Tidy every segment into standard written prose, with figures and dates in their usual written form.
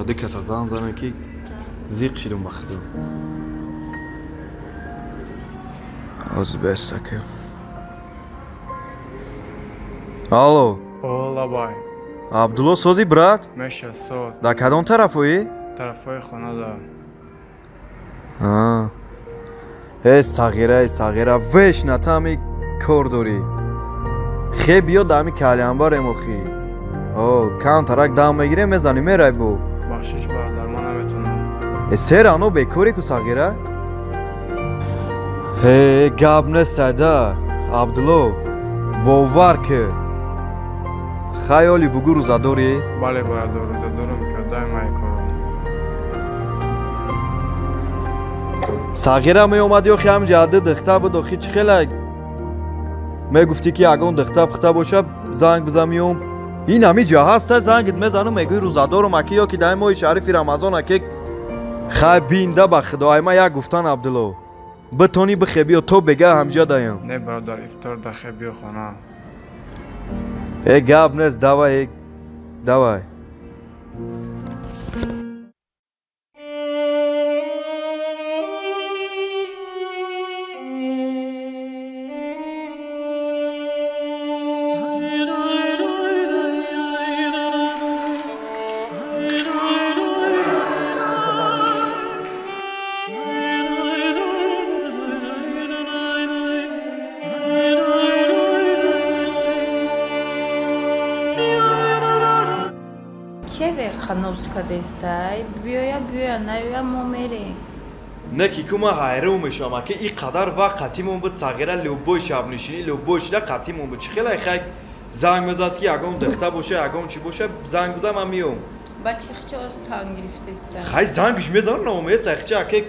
Ду каса занг занам ки зиқ шидум ба худо. Ҳозир бестака. Алло. О, лабай. Абдулло сози брат? Меша соз. Дар кадом тарафоӣ? Тарафои хонада. А. Э сағира, э сағира, веш на тами кор дорӣ. Хе биё дар ҳами калянбарем охи. О, кам тарак дам мегирем, мезанем мерай бо. Бахшиш бародар, ман наметонам. Э сер ано бекорӣ ку сағира? Э гап нест айда, Абдулло. Бовар ки. Хаёли бугӯ рӯза дорӣ? Бале бародар, рӯза дорам ки дай май корам. Сағира меомадӣ охи ҳамҷа ады дихта буд охи чӣ хела мегуфтӣ ки ягон дихта пухта боша занг бизан миём. Ин ҳами ҷа ҳаста зангит мезанам мегӯӣ рӯзадорум аки ё ки дар моҳи шарифи Рамазон аки хай бинда ба худо ай ма як гуфтан Абдулло. Битонӣ бихе биё то бега ҳамҷа даям. Не бародар, ифтор дахе биё хона. Э гап нест, давай, э давай. Дестай биёя биёя наёя мо мерем. Не ки ку ман ҳайрон мешавам ки ин қадар вақт қатимон буд сағира любой шабнишинӣ любой шида қатимон буд. Чӣ хеле хай занг мезад ки ягон дихта боша ягон чӣ боша занг бизан ман миём. Ба чӣ хича танг гирифтеста? Хай зангш мезанам наоместа хича аке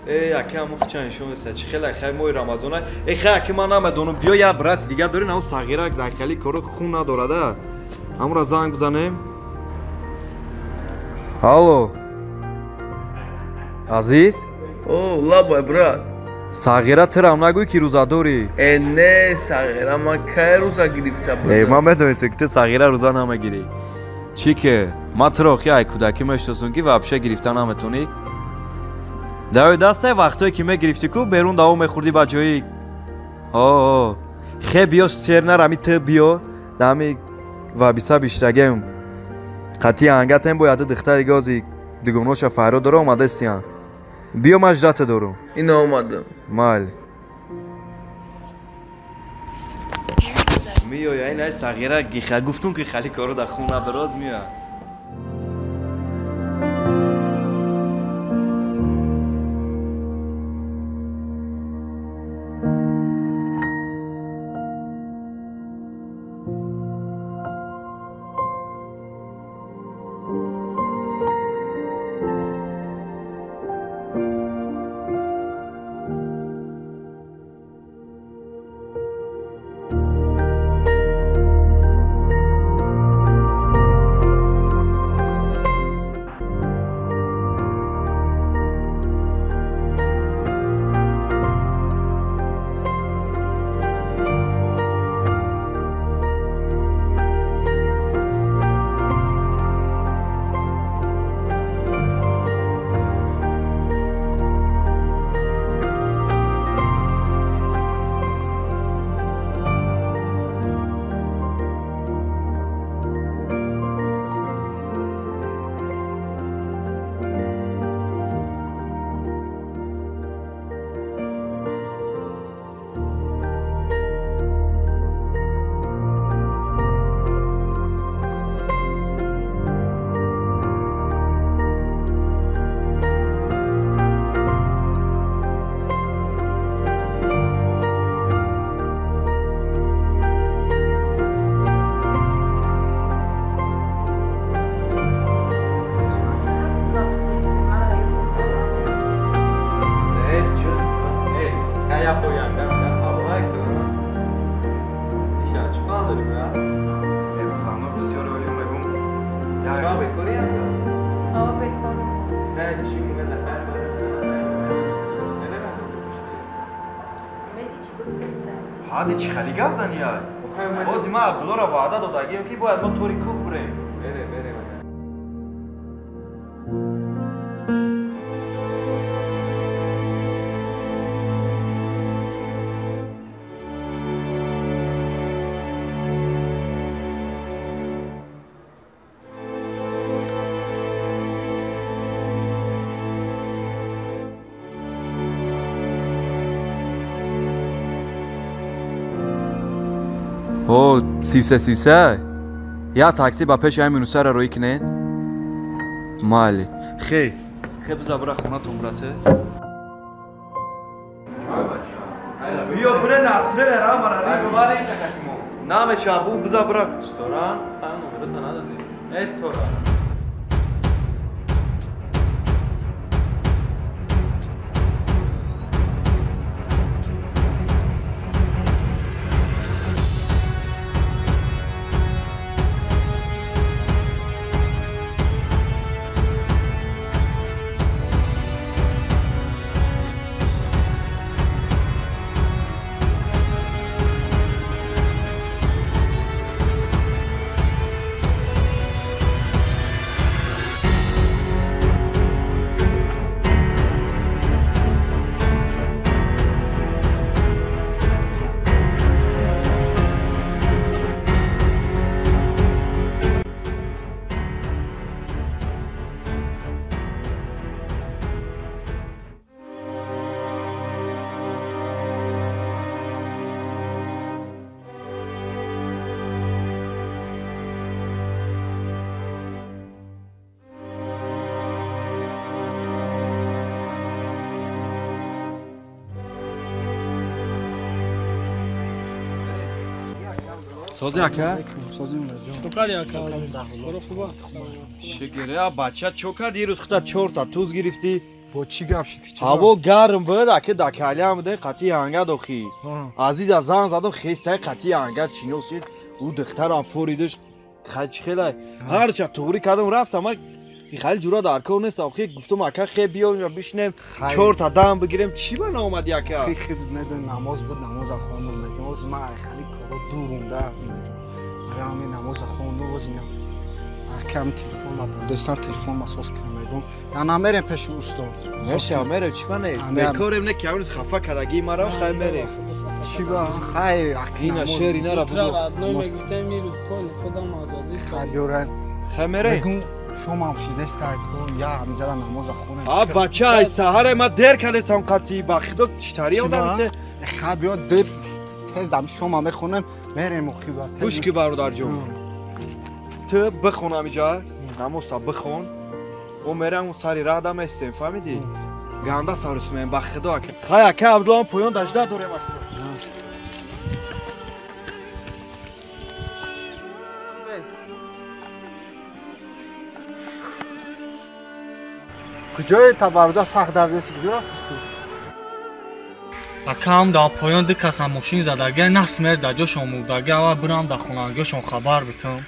э аке ҳамун хича нишон деста. Чӣ хеле хай моҳи Рамазона э хай аке ман намедонам биё як брати дига дорӣ нао сағира дар хели коро хун надорада. Ҳамура занг бизанем. Алло. Азиз? О, лабай, брат. Сағира тирам нагӯй ки рӯза дорӣ. Э, не, сағира, ман кай рӯза гирифта будам? Э, ман медонистам ки ту сағира рӯза намегирӣ. Чӣ ки, ман туро охи ай кӯдакӣ мешиносам ки вообще гирифта наметонӣ. Дар дастай вақтое ки мегирифтӣ ку берун даво мехӯрдӣ ба ҷои. О, хе биё сер нарами ту биё дар ҳами вабиса биштагем. Қатъи ангатем бояд дихтари гази дигоноша фарёд дора омадастиян. Биё ман ждата дорум. Ина омадам. Майли. Миёя ин ай сағира гиха гуфтум ки хали коро дар хун надороз миёя. Ҳади чӣ хали гап зани ай? Бози ман Абдуллоро ваъда додагием ки бояд мо тори кӯҳ бирем. О, 33 я такси ба пеши ҳамин Юнусара роӣ кунед? Майли. Хе, хе биза бира хонатон брате. Биё бире настрелера мара ри. Намеша бу биза бира. Стора, ха номерата нададӣ. Эй стора. Сози ака? Сози мураҷон. Чо кардӣ ака? Коро хуба? Шигира бача чо кардӣ ирӯз хута чорта туз гирифтӣ? Бо чӣ гап шид? Ҳаво гарм буд, ака да калям буде, қатъи ҳанга дохӣ. Азиза зан задам хестаи қатъи ҳанга шиносид. Ӯ духтарам форидаш чӣ хелай. Ҳарча туғрӣ кардам рафтам, хеле ҷура дар кор нест. Охи гуфтам ака хе биё инҷа бишинем, чорта дам бигирем. Чӣ ба наомадӣ ака? Хе медонӣ намоз буд, намоза хондам. Ҷоз ман хеле коро дурунда. Барои ҳамин намоза хондам боз ина. Акам телефон ма бурдасан, телефон ма соз кардам мегум. Я намерем пеши усто. Меша мерем чӣ бане? Бекорем не ки ҳамин хафа кардагии маро хай мерем. Чӣ ба хай ака ина шер инара буду. Родной мегуфтем ирӯз пол худам агази. Хай биёрен. Хай мерем. Мегум шомам шидеста ку я ҳамҷада намоза хонем. А бача ай саҳаре ма дер кардесам қатъи ба худо читари одамите. Хай биё дер тез дам шома мехонем мерем охиба. Гӯш ки бародарҷон. Ту бихон ҳамиҷа намозта бихон. Мо мерем сари раҳ дам естем, фаҳмидӣ? Ганда сарус меем ба худо ака. Хай ака Абдулло поён дажда дорем ака. Куҷое табаруда сахт давдеси куҷо рафтисти? Акам дар поён ду каса мошин задага, насмер дар ҷошон мурдага, ава бирам дар хонагиҳошон хабар битам.